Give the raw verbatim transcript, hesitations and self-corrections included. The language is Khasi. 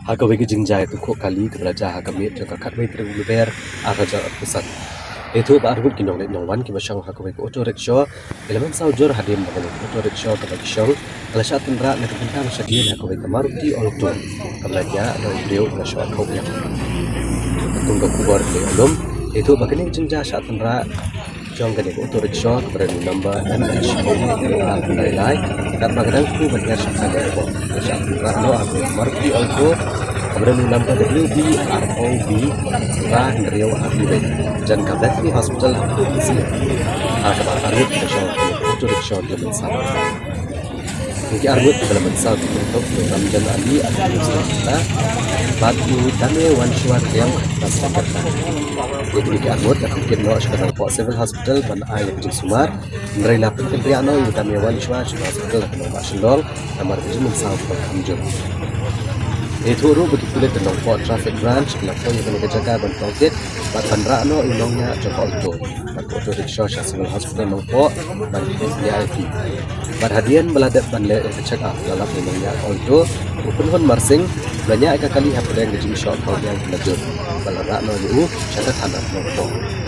Ha kawei ka jingjia ïathuhkhuh kali kaba la jia ha ka miet jong ka khatwei tarik u Lber ar hajar arphew san. Ïathuh ba arngut ki nongleit nongwan kiba shong ha kawei ka auto rickshaw ki la mynsaw jur hadien ba kane ka auto rickshaw kaba ki shong ka la shah tynrah na ka bynta ba shadien ha kawei ka Maruti Alto kaba la ñiah da u briew uba la shoh khawriang. Katkum ka khubor ba la ïoh lum, ïathuh ba kane ka jingjia shah tynrah jong kane ka auto rickshaw kaba don number M H U R lai lai, katba ka dang kiew ban hiar sha kane ka por. Shah tynrah noh ha ka Maruti Alto kaba don number W B R O B ba hynriew ar wei, jan ka Bethany Hospital ha Phuliang. Ha kaba arngut kiba shong ha kane ka auto rickshaw ki la mynsaw. Kine ki arngut kiba la mynsaw ki kynthup u Ramjan Ali, arphew hynriew snem, bad u Dame Wanshwa Kriang, arphew san snem. Ïa kine ki arngut la pynkit noh sha ka Nongpoh Civil Hospital ban ai ïa ka jingsumar. Hynrei la pynkynriah noh ïa u Dame Wanshwa sha ka hospital ha ka Nongbah Shillong namar ka jingmynsaw kaba kham jur. Ïathuh ruh ba ki pulit ka Nongpoh Traffic Branch ki la poi ha kane ka jaka ban tohkit bad ban rah noh ïa u nongñiah jong ka Alto bad ka auto rickshaw sha Civil Hospital Nongpoh ban pynïaid ïa ki. Bad hadien ba la dep ban leh ïa ka check up, la lap ïa u nongñiah Alto, u Pynhun Marsing, ba la ñiah ïa ka kali hapdeng ka jingshoh khawriang kaba jur bad la rah noh ïa u sha ka thana Nongpoh.